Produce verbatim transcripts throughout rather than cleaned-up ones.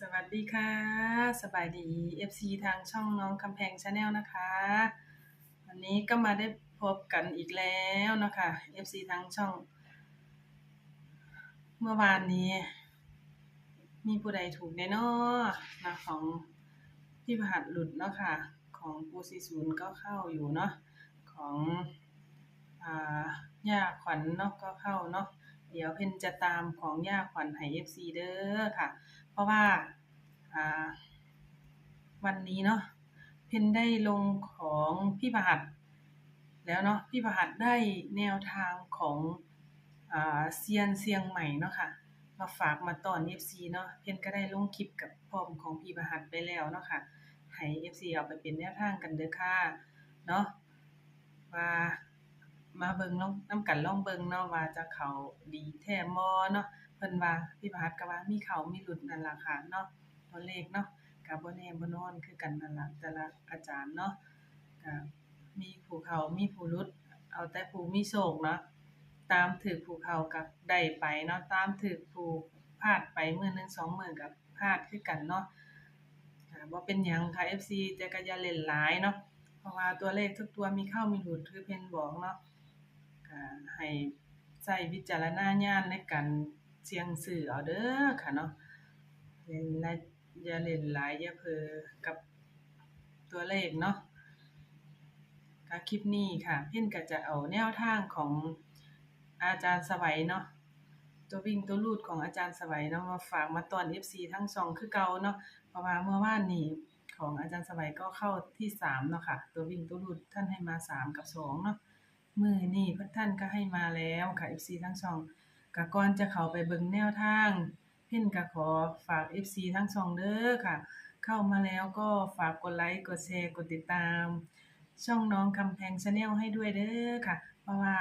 สวัสดีค่ะ สบายดี เอฟซี ทางช่องน้องคำแพง Channel นะคะ วันนี้ก็มาได้พบกันอีกแล้วเนาะค่ะ เอฟซี ทางช่อง เมื่อวานนี้ มีผู้ใดถูกแน่นอนนะ ของพี่พหัสหลุดเนาะค่ะ ของปู่สี่ศูนย์ก็เข้าอยู่เนาะ ของ อ่า ย่าขวัญเนาะก็เข้าเนาะ เดี๋ยวเพิ่นจะตามของย่าขวัญให้ เอฟซี เด้อค่ะ เพราะว่า อ่า วันนี้เนาะ เพิ่นได้ลงของพี่พหัสแล้วเนาะ พี่พหัสได้แนวทางของ อ่า เซียนเชียงใหม่เนาะค่ะ มาฝากมาต้อน เอฟซี เนาะ เพิ่นก็ได้ลงคลิปกับพร้อมของพี่พหัสไปแล้วเนาะค่ะ ให้ เอฟซี เอาไปเป็นแนวทางกันเด้อค่ะ เนาะ ว่ามาเบิ่งลอง นำกันลองเบิ่งเนาะ ว่าจะเข้าดีแท้บ่เนาะ เพิ่นว่า พี่พหัสก็ว่ามีเข้ามีหลุดนั่นล่ะค่ะเนาะ ตัวเลขเนาะ ก็บ่แน่บ่นอนคือกันนั่นล่ะ แต่ละอาจารย์เนาะ ก็มีผู้เข้ามีผู้หลุด เอาแต่ผู้มีโชคเนาะ ตามถืกผู้เข้าก็ได้ไปเนาะ ตามถืกผู้พลาดไปมื้อหนึ่งสองมื้อก็พลาดคือกันเนาะ อ่า บ่เป็นหยังค่ะ เอฟซี แต่ก็อย่าเล่นหลายเนาะ เพราะว่าตัวเลขทุกตัวมีเข้ามีหลุดคือเพิ่นบอกเนาะ ก็ให้ใช้วิจารณญาณในการเสี่ยงซื้อเอาเด้อค่ะเนาะ เล่นหลาย อย่าเล่นหลาย อย่าเผลอกับตัวเลขเนาะ ก็คลิปนี้ค่ะ เพิ่นก็จะเอาแนวทางของอาจารย์สวัยเนาะ ตัววิ่งตัวรูดของอาจารย์สวัยเนาะ มาฝากมาต้อน เอฟซี ทั้งช่องคือเก่าเนาะ เพราะว่าเมื่อวานนี้ของอาจารย์สวัยก็เข้าที่สามเนาะค่ะ ตัววิ่งตัวรูดท่านให้มาสามกับสองเนาะ มื้อนี้ท่านก็ให้มาแล้วค่ะ เอฟซี ทั้งช่อง ก็ก่อนจะเข้าไปเบิ่งแนวทาง เพิ่นก็ขอฝาก เอฟซี ทั้งช่องเด้อค่ะ เข้ามาแล้วก็ฝากกดไลค์ กดแชร์ กดติดตาม ช่องน้องคำแพง Channel ให้ด้วยเด้อค่ะ เพราะว่า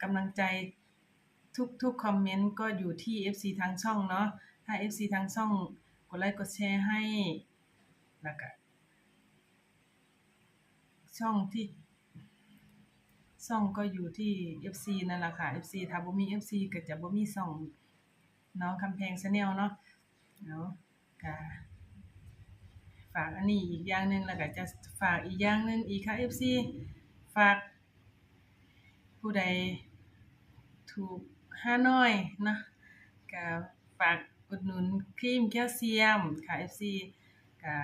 กำลังใจทุกๆ คอมเมนต์ก็อยู่ที่ เอฟซี ทางช่องเนาะ ถ้า เอฟซี ทางช่องกดไลค์กดแชร์ให้ แล้วก็ ช่องที่ ช่องก็อยู่ที่ เอฟซี นั่นล่ะค่ะ เอฟซี ถ้าบ่มี เอฟซี ก็จะบ่มีช่องน้องคำแพง Channel เนาะ เนาะ ก็ฝากอันนี้อีกอย่างหนึ่ง แล้วก็จะฝากอีกอย่างหนึ่งอีกค่ะ เอฟซี ฝาก ผู้ใดถูกฮานอยเนาะ ก็ฝากอุดหนุนครีมแคลเซียมค่ะ เอฟซี ก็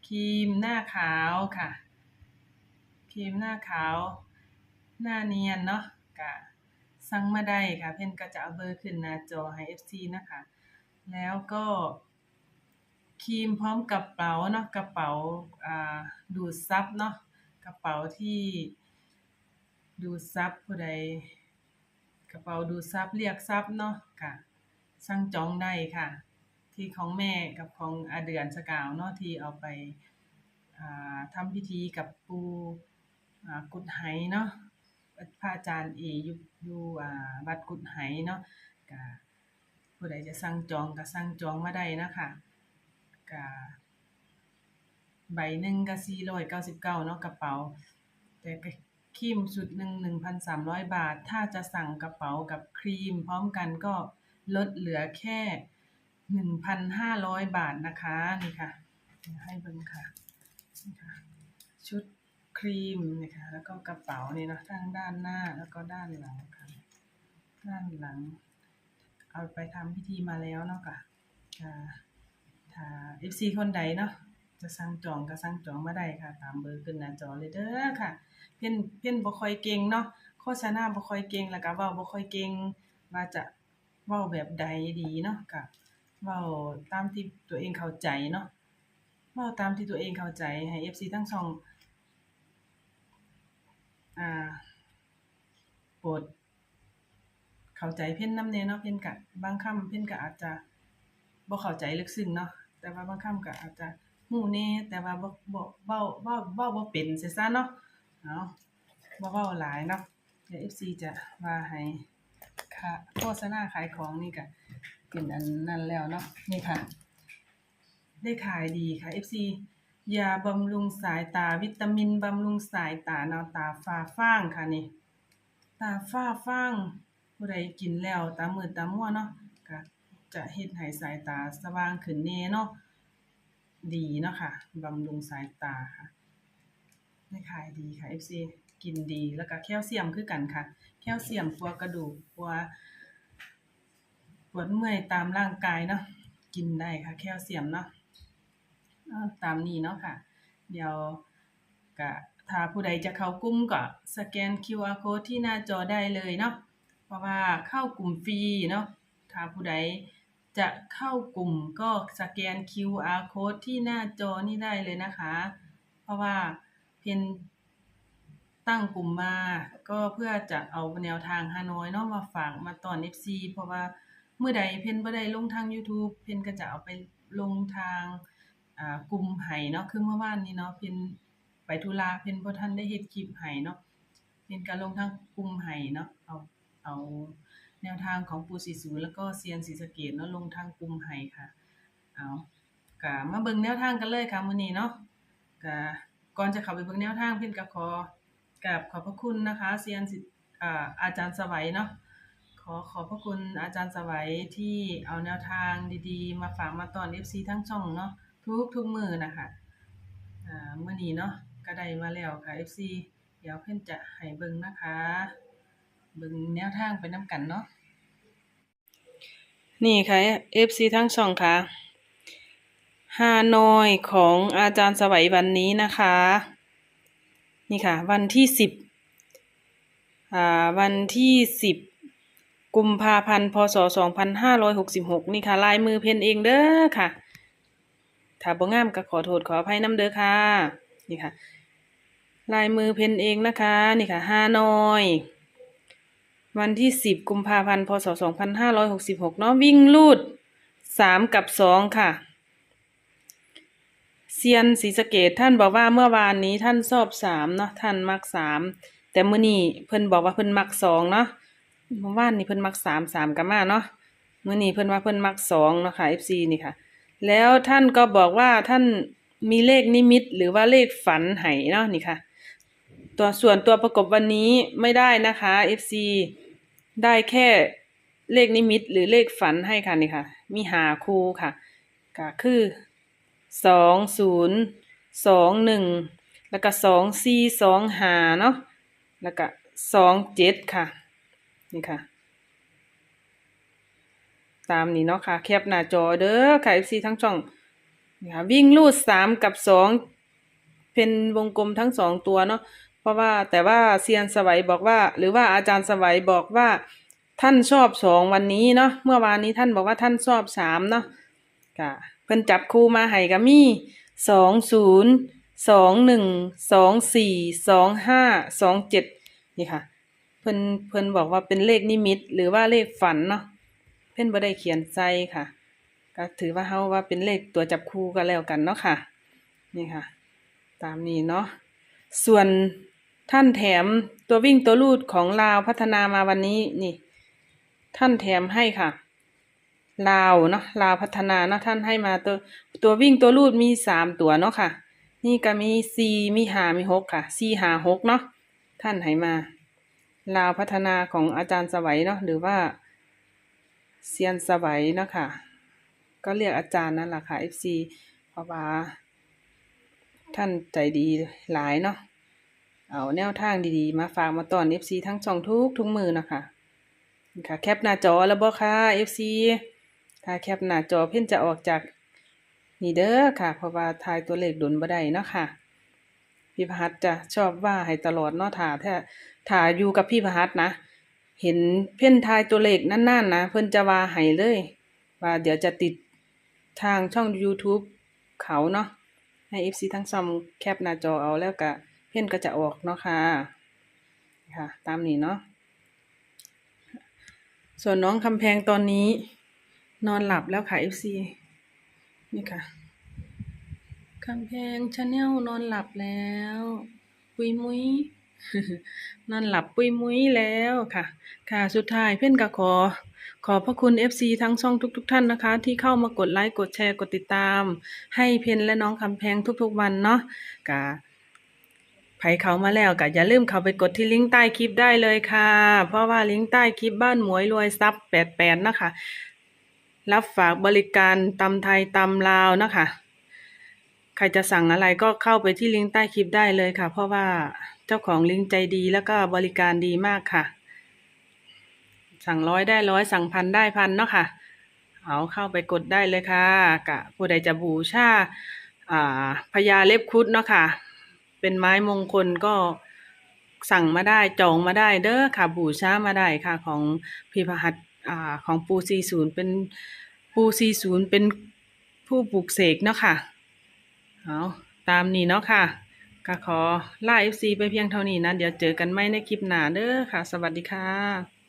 ครีมหน้าขาวค่ะ ครีมหน้าขาว หน้าเนียนเนาะ ก็สั่งมาได้ค่ะ เพิ่นก็จะเอาเบอร์ขึ้นหน้าจอให้ เอฟซี นะคะ แล้วก็ครีมพร้อมกระเป๋าเนาะ กระเป๋า อ่า ดูดซับเนาะ กระเป๋าที่ดูดซับผู้ใด กระเป๋าดูดซับเรียกทรัพย์เนาะ ก็สั่งจองได้ค่ะ ที่ของแม่กับของอาเดือนสกาวเนาะ ที่เอาไป อ่า ทำพิธีกับปู่ อ่า กุดไหเนาะ พระอาจารย์เอ อยู่ อยู่ อ่า วัดกุดไหเนาะ ก็ผู้ใดจะสั่งจองก็สั่งจองมาได้นะคะ ก็ใบหนึ่งก็สี่ร้อยเก้าสิบเก้าเนาะ กระเป๋า แต่ก็ครีมชุดหนึ่ง หนึ่งพันสามร้อยบาท ถ้าจะสั่งกระเป๋ากับครีมพร้อมกันก็ลดเหลือแค่ หนึ่งพันห้าร้อยบาทนะคะ นี่ค่ะ เดี๋ยวให้เบิ่งค่ะ นี่ค่ะ ชุดครีมนะคะ แล้วก็กระเป๋านี่เนาะ ทั้งด้านหน้าแล้วก็ด้านหลังค่ะ ด้านหลัง เอาไปทำพิธีมาแล้วเนาะค่ะ ค่ะ ถ้า เอฟซี คนใดเนาะ จะสั่งจองก็สั่งจองมาได้ค่ะ ตามเบอร์ขึ้นหน้าจอเลยเด้อค่ะ เพิ่น เพิ่นบ่ค่อยเก่งเนาะ โฆษณาบ่ค่อยเก่ง แล้วก็เว้าบ่ค่อยเก่ง ว่าจะเว้าแบบใดดีเนาะ ก็เว้าตามที่ตัวเองเข้าใจเนาะ เว้าตามที่ตัวเองเข้าใจ ให้ เอฟซี ทั้งช่อง อ่า โปรดเข้าใจเพิ่นนำแหน่เนาะ เพิ่นก็ บางคำเพิ่นก็อาจจะบ่เข้าใจลึกซึ้งเนาะ แต่ว่าบางคำก็อาจจะรู้แหน่ แต่ว่าบ่ บ่ เว้า เว้า เว้าบ่เป็นซี้ซะเนาะ เนาะ บ่เว้าหลายเนาะ เดี๋ยว เอฟซี จะว่าให้ ค่ะ โฆษณาขายของนี่ก็เป็นอันนั้นแล้วเนาะ นี่ค่ะ ได้ขายดีค่ะ เอฟซี ยาบำรุงสายตา วิตามินบำรุงสายตาเนาะ ตาฟ้าฟางค่ะนี่ ตาฟ้าฟาง ผู้ใดกินแล้วตามืดตามัวเนาะ ก็ จะเฮ็ดให้สายตาสว่างขึ้นแหน่เนาะ ดีเนาะค่ะ บำรุงสายตาค่ะ ได้ขายดีค่ะ เอฟซี กินดี แล้วก็แคลเซียมคือกันค่ะ แคลเซียมปวดกระดูก ปวด ปวดเมื่อยตามร่างกายเนาะ กินได้ค่ะ แคลเซียมเนาะ เอ่อ ตามนี้เนาะค่ะ เดี๋ยว ก็ถ้าผู้ใดจะเข้ากลุ่มก็สแกน คิวอาร์ code ที่หน้าจอได้เลยเนาะ เพราะว่าเข้ากลุ่มฟรีเนาะ ถ้าผู้ใดจะเข้ากลุ่มก็สแกน คิวอาร์ code ที่หน้าจอนี่ได้เลยนะคะ เพราะว่าเพิ่นตั้งกลุ่มมาก็เพื่อจะเอาแนวทางฮานอยเนาะมาฝากมาต้อน เอฟซี เพราะว่ามื้อใดเพิ่นบ่ได้ลงทาง YouTube เพิ่นก็จะเอาไปลงทาง อ่า กลุ่มให้เนาะ คือเมื่อวานนี้เนาะ เพิ่นไปธุระ เพิ่นบ่ทันได้เฮ็ดคลิปให้เนาะ เพิ่นก็ลงทางกลุ่มให้เนาะ เอา เอาแนวทางของปู่ศรีสุโธ แล้วก็เซียนศรีสะเกษเนาะ ลงทางกลุ่มให้ค่ะ เอา ก็มาเบิ่งแนวทางกันเลยค่ะมื้อนี้เนาะ ก็ก่อนจะเข้าไปเบิ่งแนวทาง เพิ่นก็ขอกราบขอบพระคุณนะคะ เซียนศรี อ่า อาจารย์สวัยเนาะ ขอขอบพระคุณอาจารย์สวัยที่เอาแนวทางดีๆ มาฝากมาต้อน เอฟซี ทั้งช่องเนาะ ทุกๆมื้อนะคะ อ่า มื้อนี้เนาะ ก็ได้มาแล้วค่ะ เอฟซี เดี๋ยวเพิ่นจะให้เบิ่งนะคะ เบิ่งแนวทางไปนำกันเนาะ นี่ค่ะ เอฟซี ทั้งช่องค่ะ ฮานอยของอาจารย์สวัยวันนี้นะคะ นี่ค่ะ วันที่สิบ อ่า วันที่สิบ กุมภาพันธ์ พ.ศ. สองพันห้าร้อยหกสิบหก นี่ค่ะ ลายมือเพิ่นเองเด้อค่ะ ถ้าบ่งามก็ขอโทษขออภัยนำเด้อค่ะ นี่ค่ะ ลายมือเพิ่นเองนะคะ นี่ค่ะ ฮานอย วันที่สิบ กุมภาพันธ์ พ.ศ. สองพันห้าร้อยหกสิบหก เนาะ วิ่งรูดสามกับสองค่ะ เซียนศรีสะเกษท่านบอกว่าเมื่อวานนี้ท่านชอบสามเนาะ ท่านมักสาม แต่มื้อนี้เพิ่นบอกว่าเพิ่นมักสองเนาะ เมื่อวานนี้เพิ่นมักสาม สามก็มาเนาะ มื้อนี้เพิ่นว่าเพิ่นมักสองเนาะค่ะ เอฟซี นี่ค่ะ แล้วท่านก็บอกว่าท่านมีเลขนิมิตหรือว่าเลขฝันให้เนาะ นี่ค่ะ ตัว ส่วนตัวประกบวันนี้ไม่ได้นะคะ เอฟซี ได้แค่เลขนิมิตหรือเลขฝันให้ค่ะ นี่ค่ะ มีห้าคู่ค่ะ ก็คือ สองศูนย์ สองหนึ่ง แล้วก็ สองสี่ สองห้า เนาะ แล้วก็ สองเจ็ด ค่ะ นี่ค่ะ ตามนี้เนาะค่ะ แคปหน้าจอเด้อค่ะ เอฟซี ทั้งช่อง นี่ค่ะ วิ่งรูดสามกับสอง เป็นวงกลมทั้งสองตัวเนาะ เพราะว่า แต่ว่าเซียนสวัยบอกว่า หรือว่าอาจารย์สวัยบอกว่า ท่านชอบสองวันนี้เนาะ เมื่อวานนี้ท่านบอกว่าท่านชอบสามเนาะ ค่ะ เพิ่นจับคู่มาให้ก็มี สองศูนย์ สองหนึ่ง สองสี่ สองห้า สองเจ็ด นี่ค่ะ เพิ่น เพิ่นบอกว่าเป็นเลขนิมิตหรือว่าเลขฝันเนาะ เพิ่นบ่ได้เขียนใส่ค่ะ ก็ถือว่าเฮาว่าเป็นเลขตัวจับคู่ก็แล้วกันเนาะค่ะ นี่ค่ะ ตามนี้เนาะ ส่วนท่านแถมตัววิ่งตัวรูดของลาวพัฒนามาวันนี้นี่ ท่านแถมให้ค่ะ ลาวเนาะ ลาวพัฒนาเนาะ ท่านให้มาตัว ตัววิ่งตัวรูดมีสามตัวเนาะค่ะ นี่ก็มีสี่ มีห้า มีหกค่ะ สี่ ห้า หก เนาะ ท่านให้มา ลาวพัฒนาของอาจารย์สวัยเนาะ หรือว่าเซียนสวัยเนาะค่ะ ก็เรียกอาจารย์นั่นแหละค่ะ เอฟซี เพราะว่าท่านใจดีหลายเนาะ เอาแนวทางดีๆ มาฝากมาต้อน เอฟซี ทั้งช่องทุกๆมื้อเนาะค่ะ ค่ะ แคปหน้าจอแล้วบ่คะ เอฟซี ถ้าแคปหน้าจอเพิ่นจะออกจากนี่เด้อค่ะ เพราะว่าถ่ายตัวเลขโดนบ่ได้เนาะค่ะ พี่พหัสจะชอบว่าให้ตลอดเนาะ ถ้า ถ้า ถ้าอยู่กับพี่พหัสนะ เห็นเพิ่นถ่ายตัวเลขนานๆนะ เพิ่นจะว่าให้เลย ว่าเดี๋ยวจะติดทางช่องยูทูบเขาเนาะ ให้ เอฟซี ทั้งช่องแคปหน้าจอเอา แล้วก็เพิ่นก็จะออกเนาะค่ะ ค่ะ ตามนี้เนาะ ส่วนน้องคำแพงตอนนี้นอนหลับแล้วค่ะ เอฟซี นี่ค่ะ คำแพง Channel นอนหลับแล้ว ปุยมุย นอนหลับปุยมุยแล้วค่ะ ค่ะ สุดท้ายเพิ่นก็ขอ ขอบพระคุณ เอฟซี ทั้งช่องทุกๆท่านนะคะ ที่เข้ามากดไลค์ กดแชร์ กดติดตาม ให้เพิ่นและน้องคำแพงทุกๆวันเนาะ ก็ ไผเข้ามาแล้วก็อย่าลืมเข้าไปกดที่ลิงก์ใต้คลิปได้เลยค่ะ เพราะว่าลิงก์ใต้คลิปบ้านหมวยรวยทรัพย์แปดแปดนะคะ รับฝากบริการตำไทยตำลาวนะคะ ใครจะสั่งอะไรก็เข้าไปที่ลิงก์ใต้คลิปได้เลยค่ะ เพราะว่าเจ้าของลิงก์ใจดีแล้วก็บริการดีมากค่ะ สั่งร้อยได้ร้อย สั่งพันได้พันเนาะค่ะ เอาเข้าไปกดได้เลยค่ะ กะผู้ใดจะบูชา อ่า พญาเล็บครุฑเนาะค่ะ เป็นไม้มงคลก็สั่งมาได้ จองมาได้เด้อค่ะ บูชามาได้ค่ะ ของพี่พหัส อ่า ของปู่สี่ศูนย์ เป็น ปู่สี่ศูนย์ เป็นผู้ปลุกเสกเนาะค่ะ เอา ตามนี้เนาะค่ะ ก็ขอลา เอฟซี ไปเพียงเท่านี้นะ เดี๋ยวเจอกันใหม่ในคลิปหน้าเด้อค่ะ สวัสดีค่ะ